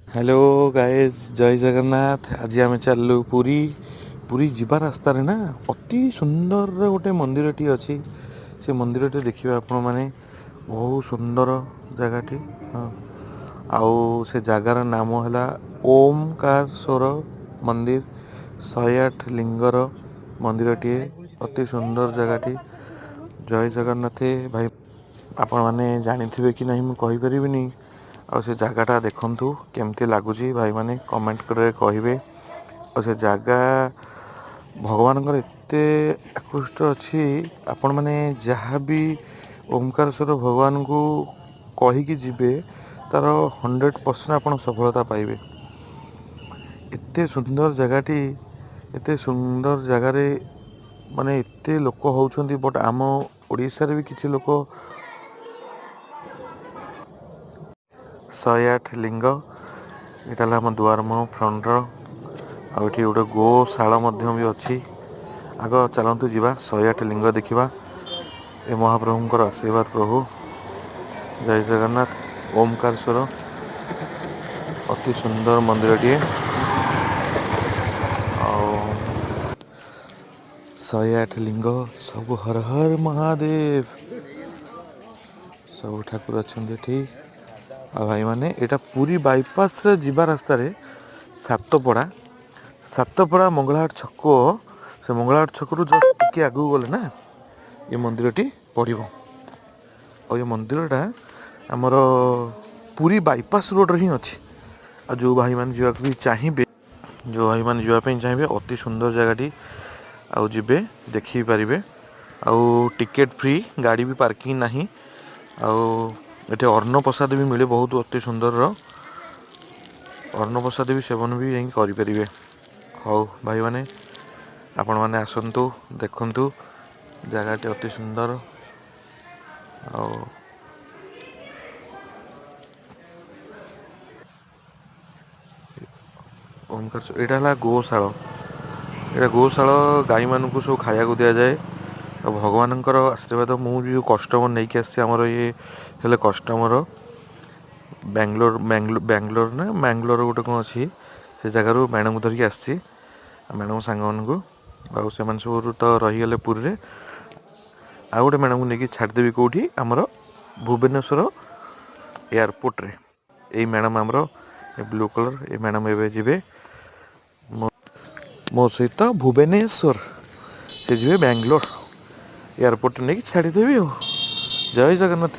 Hello ଗାଏଜ୍, ଜୟ ଜଗନ୍ନାଥ। ଆଜି ଆମେ ଚାଲିଲୁ ପୁରୀ। ପୁରୀ ଯିବା ରାସ୍ତାରେ ନା ଅତି ସୁନ୍ଦରର ଗୋଟେ ମନ୍ଦିରଟି ଅଛି। ସେ ମନ୍ଦିରଟି ଦେଖିବେ ଆପଣମାନେ, ବହୁତ ସୁନ୍ଦର ଜାଗାଟି। ହଁ, ଆଉ ସେ ଜାଗାର ନାମ ହେଲା ଓମକାରେଶ୍ୱର ମନ୍ଦିର। 108 ଲିଙ୍ଗର ମନ୍ଦିରଟିଏ, ଅତି ସୁନ୍ଦର ଜାଗାଟି। ଜୟ ଜଗନ୍ନାଥ ଭାଇ। ଆପଣମାନେ ଜାଣିଥିବେ କି ନାହିଁ ମୁଁ କହିପାରିବିନି। ଆଉ ସେ ଜାଗାଟା ଦେଖନ୍ତୁ କେମିତି ଲାଗୁଛି, ଭାଇମାନେ କମେଣ୍ଟ କରି କହିବେ। ଆଉ ସେ ଜାଗା ଭଗବାନଙ୍କର ଏତେ ଆକୃଷ୍ଟ ଅଛି, ଆପଣମାନେ ଯାହା ବି ଓମକାରେଶ୍ୱର ଭଗବାନଙ୍କୁ କହିକି ଯିବେ, ତାର 100% ଆପଣ ସଫଳତା ପାଇବେ। ଏତେ ସୁନ୍ଦର ଜାଗାଟି, ଏତେ ସୁନ୍ଦର ଜାଗାରେ ମାନେ ଏତେ ଲୋକ ହେଉଛନ୍ତି। ବଟ୍ ଆମ ଓଡ଼ିଶାରେ ବି କିଛି ଲୋକ। 108 ଲିଙ୍ଗ, ଏଇଟା ହେଲା ଆମ ଦୁଆର ମୁହଁ ଫ୍ରଣ୍ଟର। ଆଉ ଏଠି ଗୋଟେ ଗୋଶାଳ ମଧ୍ୟ ବି ଅଛି। ଆଗ ଚାଲନ୍ତୁ ଯିବା, 108 ଲିଙ୍ଗ ଦେଖିବା। ଏ ମହାପ୍ରଭୁଙ୍କର ଆଶୀର୍ବାଦ ପ୍ରଭୁ। ଜୟ ଜଗନ୍ନାଥ। ଓମକାରେଶ୍ୱର ଅତି ସୁନ୍ଦର ମନ୍ଦିରଟିଏ। ଆଉ 108 ଲିଙ୍ଗ ସବୁ, ହର ହର ମହାଦେବ, ସବୁ ଠାକୁର ଅଛନ୍ତି ଏଠି। ଆଉ ଭାଇମାନେ, ଏଇଟା ପୁରୀ ବାଇପାସରେ ଯିବା ରାସ୍ତାରେ ସାତପଡ଼ା, ସାତପଡ଼ା ମଙ୍ଗଳାହାଟ ଛକ। ସେ ମଙ୍ଗଳାହାଟ ଛକରୁ ଜଷ୍ଟ ଟିକେ ଆଗକୁ ଗଲେ ନା ଏ ମନ୍ଦିରଟି ପଡ଼ିବ। ଆଉ ଏ ମନ୍ଦିରଟା ଆମର ପୁରୀ ବାଇପାସ ରୋଡ଼ରେ ହିଁ ଅଛି। ଆଉ ଯେଉଁ ଭାଇମାନେ ଯିବାକୁ ବି ଚାହିଁବେ, ଯେଉଁ ଭାଇମାନେ ଯିବା ପାଇଁ ଚାହିଁବେ, ଅତି ସୁନ୍ଦର ଜାଗାଟି, ଆଉ ଯିବେ ଦେଖି ପାରିବେ। ଆଉ ଟିକେଟ୍ ଫ୍ରି, ଗାଡ଼ି ବି ପାର୍କିଂ ନାହିଁ। ଆଉ ଏଠି ଅନ୍ନ ପ୍ରସାଦ ବି ମିଳେ, ବହୁତ ଅତି ସୁନ୍ଦରର ଅନ୍ନ ପ୍ରସାଦ ବି ସେବନ ବି ଯାଇକି କରିପାରିବେ। ହଉ ଭାଇମାନେ, ଆପଣମାନେ ଆସନ୍ତୁ, ଦେଖନ୍ତୁ, ଜାଗାଟି ଅତି ସୁନ୍ଦର। ଆଉ ଓମକାର, ଏଇଟା ହେଲା ଗୋଶାଳ। ଏଇଟା ଗୋଶାଳ, ଗାଈମାନଙ୍କୁ ସବୁ ଖାଇବାକୁ ଦିଆଯାଏ। ଆଉ ଭଗବାନଙ୍କର ଆଶୀର୍ବାଦ, ମୁଁ ଯେଉଁ କଷ୍ଟମର ନେଇକି ଆସିଛି, ଆମର ଇଏ ହେଲେ କଷ୍ଟମର ବାଙ୍ଗଲୋର, ବାଙ୍ଗଲୋର ନା ବାଙ୍ଗଲୋର ଗୋଟେ କ'ଣ ଅଛି, ସେ ଜାଗାରୁ ମ୍ୟାଡ଼ାମକୁ ଧରିକି ଆସିଛି, ମ୍ୟାଡ଼ାମ ସାଙ୍ଗମାନଙ୍କୁ। ଆଉ ସେମାନେ ସବୁ ତ ରହିଗଲେ ପୁରୀରେ। ଆଉ ଗୋଟେ ମ୍ୟାଡ଼ାମକୁ ନେଇକି ଛାଡ଼ିଦେବି କେଉଁଠି, ଆମର ଭୁବନେଶ୍ୱର ଏୟାରପୋର୍ଟରେ। ଏଇ ମ୍ୟାଡ଼ାମ ଆମର, ଏ ବ୍ଲୁ କଲର୍ ଏ ମ୍ୟାଡ଼ାମ ଏବେ ଯିବେ ମୋ ସହିତ ଭୁବନେଶ୍ୱର, ସେ ଯିବେ ବାଙ୍ଗଲୋର। ଏୟାରପୋର୍ଟରେ ନେଇକି ଛାଡ଼ିଦେବି। ଆଉ ଜୟ ଜଗନ୍ନାଥ।